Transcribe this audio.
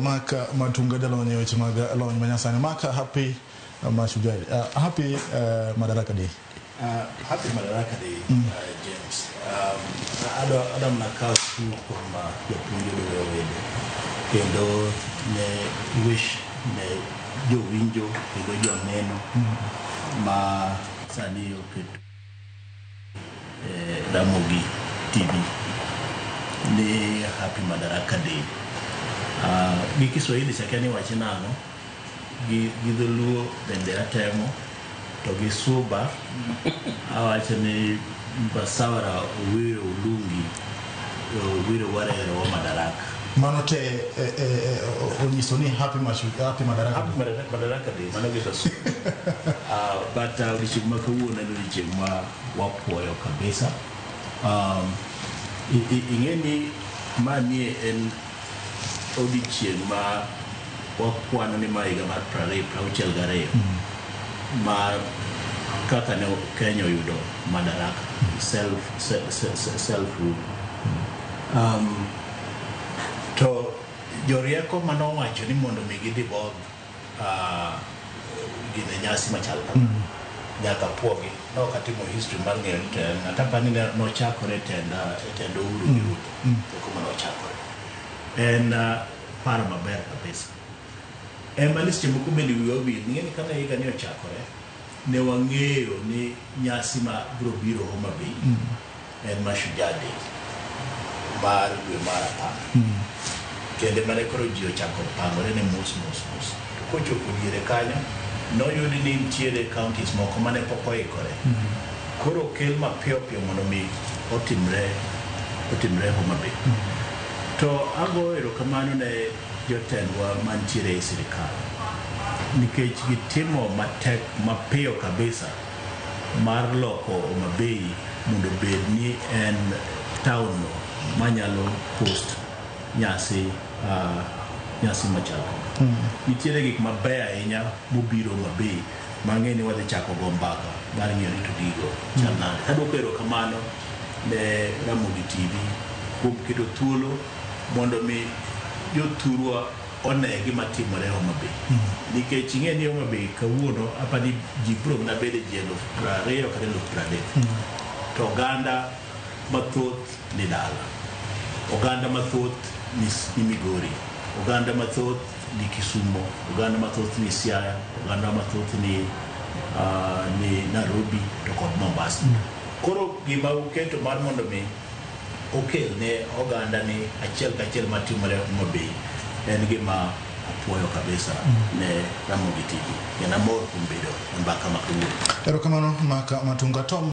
Mark Matunga jalony e weche mag lony manyasani. Mark, happy Mashujaa. Happy Madaraka Day. Happy Madaraka Day, James. Adwa mana kawo tu kuom japuonj Odoyo Wede kendo ne wish ne jowinjo kendo joneno ma sani oketo Ramogi TV ni happy Madaraka Day. Gi Kiswahili chakia ni wache nang'o, gi dholuo bende atemo, to gi Suba awacho ni Basawara Owiro Olungi Owiro Warero wa Madaraka. Mano te onyiso ni happy happy Madaraka Happy Day. Madaraka Day, mano gi dho-Suba. But odiochieng' ma kawuono en odiochieng' ma wapuoyo kabisa. Ing'e ni manie en odiochieng' ma wakwano ni ma higa mar 2062 ma kaka ne Kenya oyudo madaraka, self rule. To jorieko manowacho ni mondo mi gidhi bodh gine nyasi machal kama nyaka puogi. Nok atimo history mar ng'eyo ni to en ng'at apani ne nochakore e tend Uhuru gi Ruto e kuma nochakore. En paro maber kabisa. Ema ni seche moko bende wiwa wil ing'e ni kane higa ni ochakore ne wang'eyo ni nyasi ma biro biro Homa Bay en Mashujaa Day mar dwe mar 10. Kende mane koro ji ochako pangore ne mos mos mos. To kochopo diere kanyo, noyud ni nitiere counties moko mane pok oikore. Koro okel mapiyo piyo mondo mi otimre Homa Bay. To ago erokamano ne jotendwa mantiere e sirikal nikech gitimo matek mapiyo kabisa mar loko Homa Bay mondo obed ni en town no manyalo host nyasi machal kama. Nitiere gik mabeyo ahinya mobiro Homa Bay mang'e ni wadhi chako go mbaka mar ng'iyo ni to gigo chal nade. Adwoko erokamano ne Ramogi TV kuom keto thuolo mondo mi jothurwa one gima timore Homa Bay. Nikech ing'e ni Homa Bay kawuono apani ji biro mana bedo ji 20,000 kata 30,000. To oganda mathoth ni dala. Oganda mathoth ni Migori. Oganda mathoth ni Kisumo. Oganda mathoth ni Siaya. Oganda mathoth ni Nairobi to kod Mombasa. Koro gima uketo mar mondo mi okel ne oganda ni achiel kachiel matimore Homa Bay en gima apuoyo kabisa ne Ramogi TV. Kendo amor kuom bedo e mbaka ma kawuono. Erokamano Mark Matunga. Tom